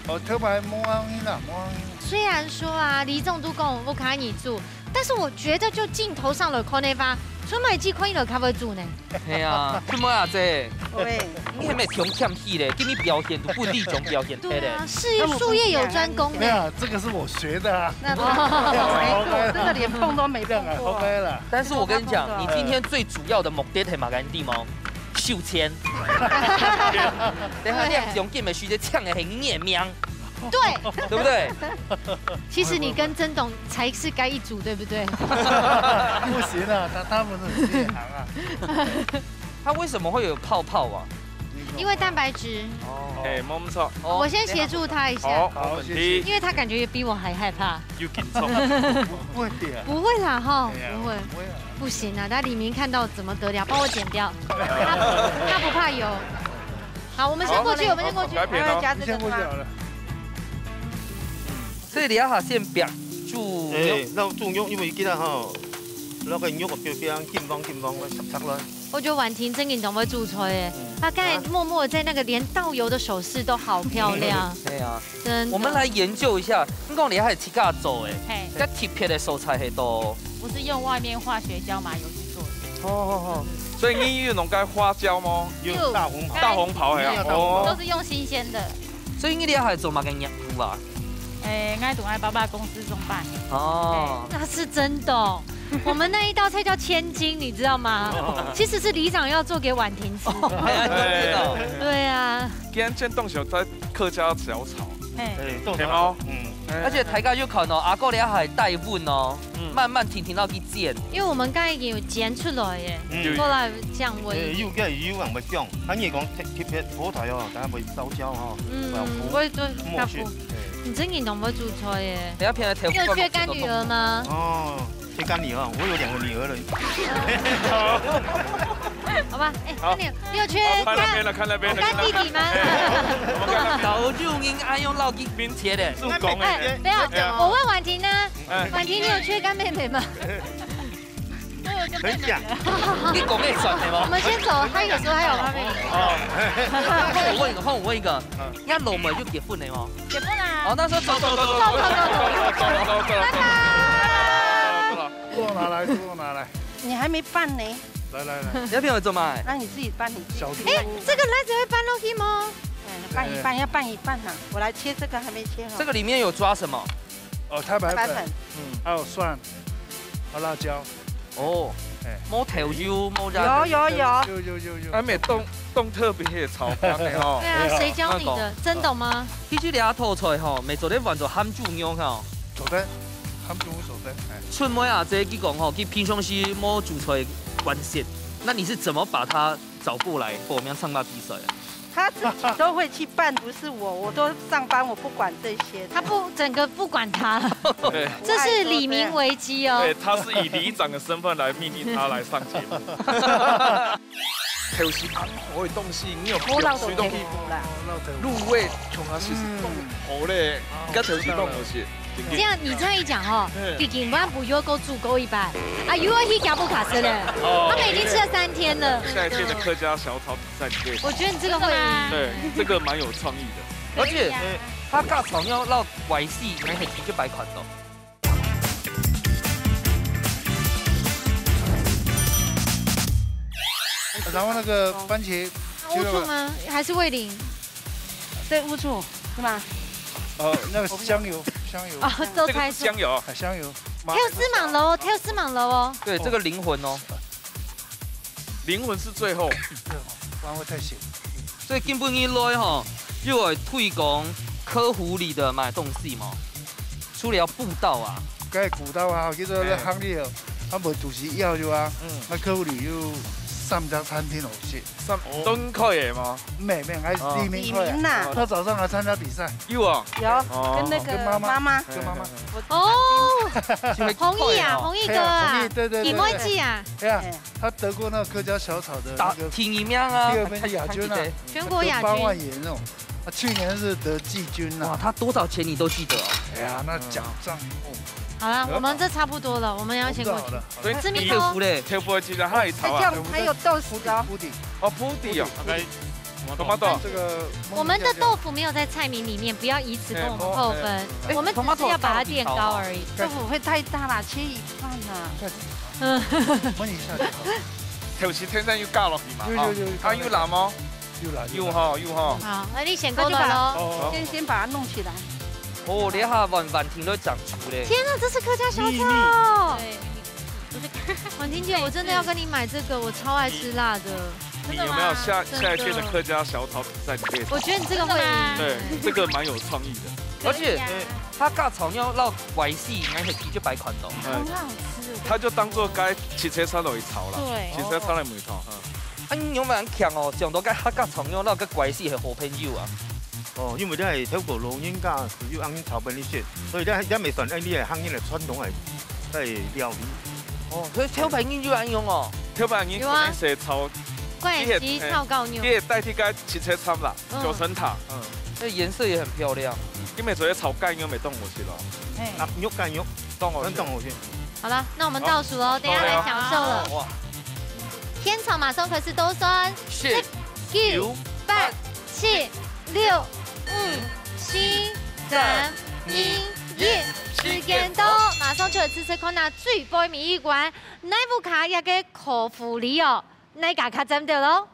哦，頭擺無恁樣啦，無恁樣。虽然说啊，李总都跟我不可以住，但是我觉得就镜头上有看的话，出卖机可以了咖啡煮呢。係啊，春妹阿姐，喂，你係毋係忒謙虛咧？今日表現都不利種表現对對咧啊，。事业术业有专攻呢。沒有，這個是我學的啊。那沒錯，真的連碰都沒這樣啊碰過。 ，OK 了。但是我跟你講，我你今天最主要的目的係麼个，你知嗎？秀錢。等下你用金的時間搶的係你的命，对，對不對？其实你跟曾董才是该一组，对不对？不行啊，他他們是很內行啊。它為什麼會有泡泡啊？因为蛋白质。哦哎，無毋著。哦我先協助他一下，好，好無問題。因为他感覺比我還害怕。有緊張。不會的。不會啦哈，哎呀不會。不會啊。不行啊，他李明看到怎麼得了？幫我剪掉，他不他不怕油。好，我們先過去，我們先過去。改變哦。還要加這個嗎？你先過去好了。所以你要先煏豬肉哎，，那豬肉因為佢今日吼，那個肉个表面金黃金黃个，赤赤啦。我覺得婉婷真的很會煮菜耶，她剛才默默在那個連倒油的手勢都好漂亮，對啊。真的。我們來研究一下，你講你還自家做誒，嘿，該特別的素材係到，我是用外面化學椒麻油去做的。哦哦所以你有弄該花椒嗎？有大紅袍，大紅袍係啊，一定要大紅袍哦都，是用新鮮的。哦，所以你這下做麼个業務啊？哎，我在我爸爸公司上班。哦，那是真的哦。我們那一道菜叫千金，你知道嗎？其實是里長要做給婉婷吃。還要做這道。對啊，今天見棟小在客家小炒，嘿，哎，做係無？嗯，哎而且大家有看哦，阿哥這下還帶溫哦，嗯慢慢定定落去煎。因為我們剛才已經有煎出來耶，嗯過來降溫。哎，有个有人會講，啊，你講特特別火台哦，等下會燒焦哦。嗯會有，我也做火氣較不。你真的很會煮菜耶。等下片來調。你有缺乾女兒嗎？哦，缺乾女兒，我有兩個女兒了。好吧，哎，好那你你有缺好，看那邊乾了，看那邊了，乾弟弟嗎？老就應該用老金冰切的。是講哎，的。等一下，對啊我問婉婷呢？哎婉婷，你有缺乾妹妹嗎？很想。你講个算的我嗎？們先走，她有時候還有咖啡。哦，換我問一個，換我問一個，人老妹就結婚了嗎？結婚啦。好，那時候走走走走走。走走走走走走走。豬肉拿來，豬肉拿來，你還沒拌呢，來來來，你要陪我做嘛？那你自己拌你自己。小豬哎，這個來子會拌落去嗎？哎，拌一拌，要拌一拌哈。我來切這個，還沒切好。這個裡面有抓什麼？哦，太白粉，白粉，還有蒜，還有辣椒，哦哎，無豆油，無加。有有有，有有有有，啊，沒動動特別的炒飯的哦對。啊，誰教你的？真的嗎？其實這道菜吼，毋係做得換做鹹豬肉吼。做得，鹹豬肉做得，哎，春妹阿姐佢講吼，佢平常時無煮菜慣勢，那你是怎麼把她找過來報名參加比賽啊？他自己都會去拌，不是我，我都上班，我不管這些。他不，整個不管他，對這是里民危機哦。對，他是以里長的身份來命令他來上節目。頭時暗好的東西，你有我老豆水東西，佩服啦。入味，從啊是是當好咧，該頭時當好食。這樣你這樣一講哦，嗯畢竟我們不又夠煮夠一擺，啊，又要去加布卡斯了，他們已經吃了三天了。下一屆的客家小炒比賽，你可以。我覺得你這個會贏。對，這個蠻有創意的。而且他家炒肉落歪勢，你還可以直接擺款的。然後那個番茄，烏醋嗎？還是味淋？對，烏醋是嗎？哦，那個香油，香油，哦，都這個猜錯。是香油，啊，香油，跳絲網樓，跳絲網樓哦。對，這個靈魂哦。靈魂是最後。不然會太鹹。所以今晡日來吼，又來推廣客戶裡的買東西嘛。除了步道啊，該古道啊，叫做那行里哦，啊，無就是要就啊，嗯那客戶裡又三隻餐廳好食。三，哦。都可以嗎？沒，沒，還係第一名可以。哦。第一名啊。他早上來參加比賽。有啊。有，哦。跟那個跟媽媽。媽媽。跟媽媽。我哦，是會紅衣啊，紅衣哥啊，嘿啊，紅衣，對，對，對，對。李妹子啊。對啊，嘿。他得過那個客家小炒的那個打第一名啊，第二名的亞軍啊，還，還，還記得。全國亞軍。跟八萬元那種。啊，去年是得季軍啊。哇，他多少錢你都記得哦。哎呀，那獎狀，哦。好了，我們這差不多了，我們要先過去。我們都好了。所以知名度。豆腐嘞？豆腐其實還好啊。哎，這樣還有豆豉哦。鋪底。哦，鋪底哦。OK，tomato。這個我們的豆腐沒有在菜名裡面，不要以此跟我們扣分。哎，我們只是要把它墊高而已。豆腐會太大啦，切一半啦。嗯。燜一下就好。豆豉天生有加落去嘛，有，有，有，哈。啊，有辣嗎？ 有啦，有啦。有吼，有吼。好，那你先過來咯。那就把，哦。先，先把它弄起來。哦，這下完，完全都長出嘞。天哪，這是客家小炒。秘密。對。婉婷姐，我真的要跟你買這個，我超愛吃辣的。你有沒有下，真的啊？下一屆的客家小炒比賽，你可以參加。我覺得你這個會贏。真的嗎？對，這個蠻有創意的。而且，可以啊。呃，客家炒肉摎膴豉應該係第一擺看到。嗯。很好吃。它就當作該汽車炒落去炒啦，對。汽車炒落去炒。嗯。 啊，你仰會恁慶哦，想到該客家炒肉摎該膴豉係好朋友啊？哦，因為這係透過老人家就恁樣炒分你食，所以這，這也算係你个客人个傳統个，个料理。哦，所以頭擺人就恁樣哦。頭擺人可能係炒，有啊。膴豉炒絞肉。佢係代替該汽車炒啦，嗯。九層塔。嗯。這顏色也很漂亮。嗯，今晡日做个炒絞肉乜當好食咯。嘿。啊，肉絞肉。當好食。真當好食。 好了，那我們倒數哦，好，等一下來享受了。好呀。哇。現場馬上開始倒算，十、九、八、七、六、五、四、三、二、一，時間到，馬上就來試試看啊，最尾尾一關，哪屋下這個可福利哦，哪家較讚到咯？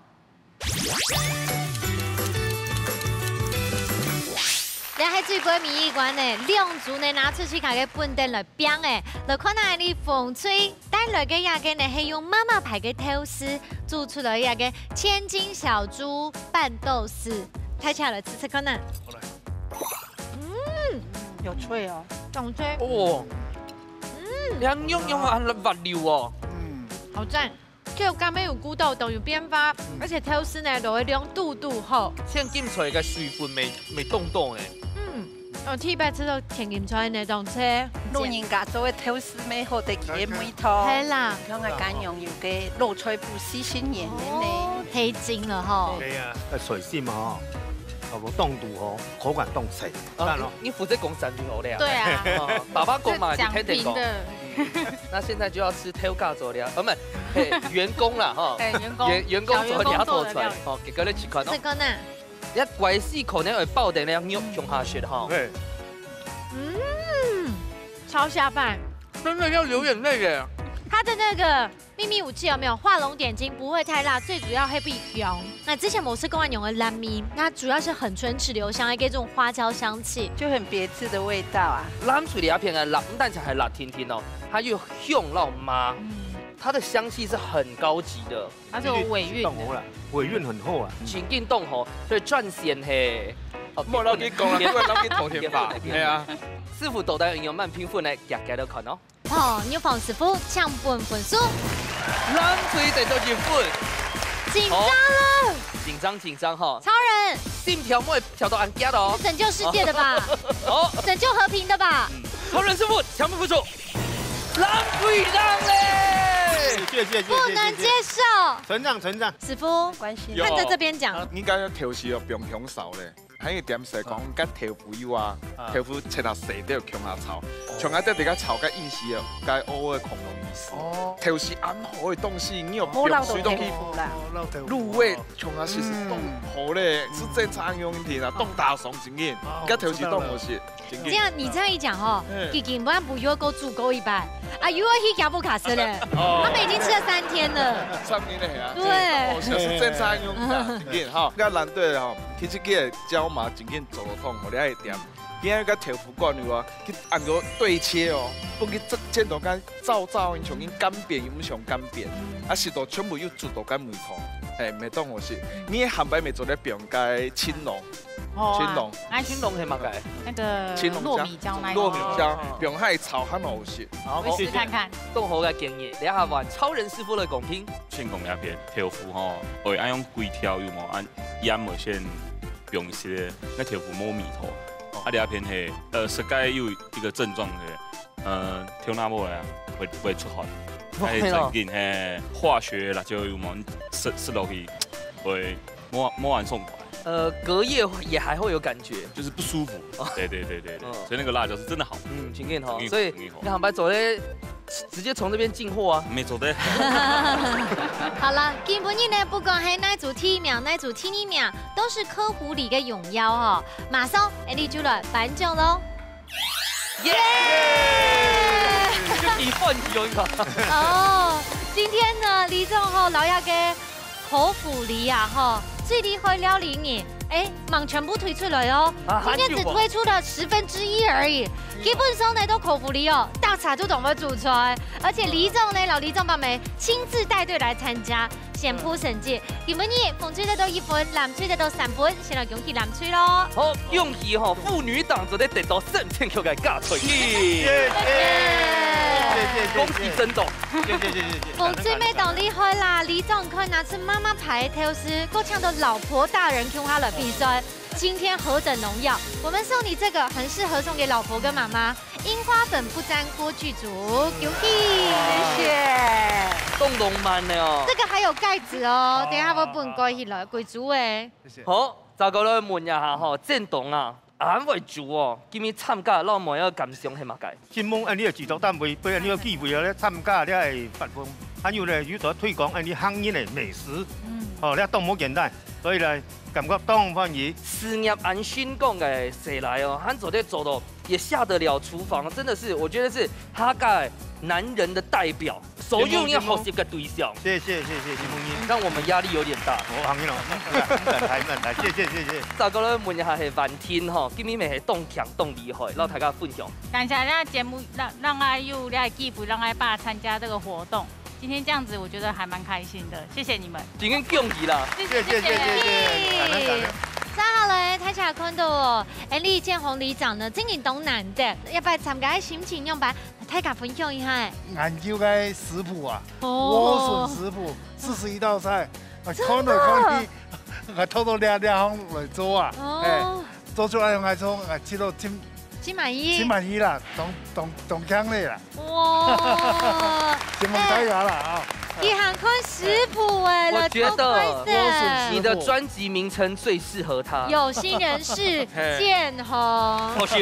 這係最尾尾一關呢，兩組呢拿出自家个本凳來拚誒，來看下你紅隊帶來个這個呢係用媽媽牌个豆豉煮出來這個千金小豬拌豆豉，大家來試試看啊。好來。嗯，有脆哦。當脆。哦。嗯。這肉肉恁滑溜哦。嗯。好讚。 就剛剛有顧到當有變化，嗯。而且豆豉呢，落个量堵堵好。千金菜个水分無，無當多呢。嗯，哦，第一擺食到千金菜呢，當脆。老人家做个豆豉乜好得佢个味道。係啦。像个乾娘有个老菜脯四十年个呢。哦，黑金了吼。對啊。該菜心吼，差不多當堵吼，口感當脆。 哦，讚哦。你，你負責講讚就好了。對啊。哦，爸爸講嘛，你聽聽講。這講評的。嗯。那現在就要吃豆豉做了，呃，不，嘿，員工啦，哈。嘿，員工。員，員工做了豆豉，小員工做的料理。哦，給各位試看哦。這個呢？你看，膴豉可能會包等那樣肉共下去的哈。對。嗯，超下飯。真的要流眼淚耶。它的那個 祕密武器有沒有？畫龍點睛，不會太辣，最主要係會香。那之前無試過恁樣个辣味，它主要是恆春只留下來這種花椒香氣。就很別緻的味道啊。藍水梨片个辣，毋單淨係辣甜甜哦，它又香到麻，嗯。它的香氣是很高級的。它是有尾韻的。當好啦，尾韻很好啊。真緊當好，所以賺錢嘿。哦，莫老去講了，莫老去同情吧。對啊。師傅到底有滿評分呢？夾夾來看哦。 好，玉鳳師傅，請分分數。藍隊得到一分。緊張了。好。緊張，緊張哈。超人。心跳會跳到恁遽哦。拯救世界的吧？哦。拯救和平的吧？嗯。超人師傅，請分分數。藍隊贏嘞！謝謝，謝謝，謝謝，不能接受。謝謝。成長，成長。師傅，關心。有。看在這邊講。啊，應該要調戲哦，不用，不用少嘞。 還有一點係講，哦。該豆腐乳啊，啊。豆腐切啊細條共下炒，哦。共下在這個炒該飲食哦，該偶爾恐龍意思。哦。豆豉恁好个東西，你又無落到豆腐啦。哦，落豆腐。入味共下食係當好咧，嗯。係正常用品啊，哦。當打爽正經。哦，該豆豉當好食，我知道了。正經。這樣你這樣一講哦，嗯。佢根本毋會過煮過一擺，啊，又要去加布卡斯咧，哦。他們已經吃了三天了。三天了呀，對。哦，係正常用品啊，正經哈，該藍隊哦。 其實佢个椒麻正經做到當好，你愛點。今日个豆腐乾有啊，去恁樣對切哦，分佢切，切到該燥燥，像緊乾煸又毋像乾煸，啊，食到全部又煮到該味道，嘿，無當好食。你下擺乜做得放該青龍，哦，青龍，啊，青龍係麼个？那個糯米椒那一種。糯米椒，哦，放下去炒還蠻好食。好，我試看看。當好个建議，等下換超人師傅來公平。先講這片豆腐吼，會愛用幾條有無？啊，鹽會先放一息，該豆腐無味道。啊，這片係，呃，食該有一個症狀係，呃，頭那無來啊，會會出汗。會咯。哎，真緊，嘿，化學辣椒有無？食食落去，會無無恁爽快。呃，隔夜也還會有感覺。就是不舒服。哦。對對對對對，嗯。所以那個辣椒是真的好。嗯，真緊吼。真緊好，所以真緊好。你下擺做咧，直接從這邊進貨啊。沒錯的。好了，今晡日呢，不管係哪組第一名，哪組第二名，都是科湖里个榮耀哦。馬上，𫣆俚就來頒獎咯。耶！就你放題哦，你看。哦，今天呢，里長吼，摎這个科湖里啊，吼，最厲害料理人，哎，吂全部推出來哦。啊，今天只推出了十分之一而已。還有啊。基本上呢，都科湖里哦，大家都當會煮菜，而且里長呢，摎里長伯姆親自帶隊來參加。 宣布成績。今晡日紅隊得到一分，藍隊得到三分，先來恭喜藍隊咯。好，恭喜吼，婦女檔做得得到三千塊个加菜金。耶耶！謝謝謝謝。恭喜爭奪。謝謝謝謝謝謝。紅隊乜當厲害啦，里長看拿出媽媽牌个頭飾，還請到老婆大人共下來比賽。今天何等榮耀！我們送你這個，很適合送給老婆跟媽媽。 櫻花粉不沾鍋具組，恭喜！謝謝。當浪漫个哦。這個還有蓋子哦，哦。等一下𠊎分你蓋起來，蓋子誒。謝謝。好，再過來問一下吼，振東啊，恁會煮哦，今日參加摎妹仔感想係麼个？承蒙恁樣个製作單位，分恁樣个機會來參加這个活動，還有呢，又做推廣恁樣客人个美食。嗯。哦，這當無簡單，所以呢，感覺當歡喜。事業恁成功个細倈哦，還做得做到 也下得了廚房，真的是，我覺得是哈蓋男人的代表，所有人要學習的對象。謝謝謝謝，承蒙你。讓我們壓力有點大。哦，行了，慢來慢來，謝謝謝謝。再過來問一下係婉婷吼，今日乜係當強當厲害，摎大家分享。感謝這個節目，讓讓𠊎有這個機會，讓𠊎爸參加這個活動。 今天這樣子，我覺得還蠻開心的，謝謝你們。今天恭喜啦！謝謝謝謝謝謝。感恩感恩。接下來，大家看到哦，𫣆俚建宏里長呢，真經當難得，這擺參加个心情仰般？大家分享一下。研究个食譜啊，哦。莴筍食譜，四十一道菜，啊，真的。看來看去，啊，偷偷摸摸來做啊，哦。哎，做出來還做，啊，食到真 真滿意。真滿意啦，當當當強烈啦。哇！承蒙大家啦啊！哎，佢還看食譜哎，我覺得來做快樂。你的專輯名稱最適合他。有心人士嘿。建宏。好笑。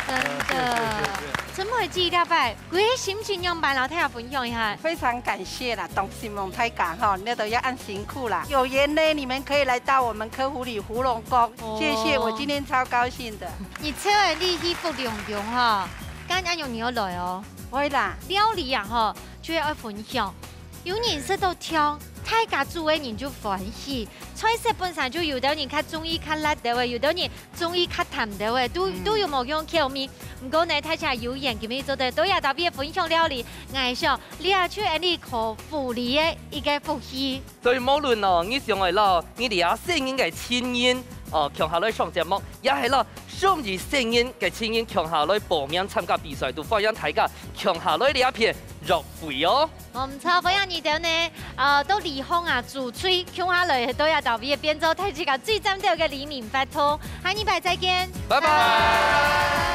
真的。謝謝謝謝謝謝。陳佩琪這擺，佢个心情仰般，摎大家分享一下。非常感謝啦，當承蒙大家吼，你都要恁辛苦啦。有緣呢，你們可以來到我們科湖里福隆宮，哦。謝謝，我今天超高興的。 你請𫣆俚去福隆宮吼，該恁樣你愛來哦。會啦。料理啊吼，就係愛分享。有人食到香，大家煮个人就歡喜。菜色本身就有兜人較中意較辣兜个，有兜人中意較淡兜个，都嗯。都有無共樣口味。毋過呢，大家有緣今日做得到這搭位分享料理，𠊎想這就係𫣆俚科湖里个一個福氣。 所以無論哦，你想愛摎你這細人个情人哦，共下來上節目，也係摎上一細人个情人共下來報名參加比賽，都歡迎大家共下來這片約會哦。哦，毋錯，歡迎你兜呢，呃，到里項啊，組隊共下來到這搭位，變做大自家最讚兜个里民活動。下禮拜再見，拜拜。拜拜。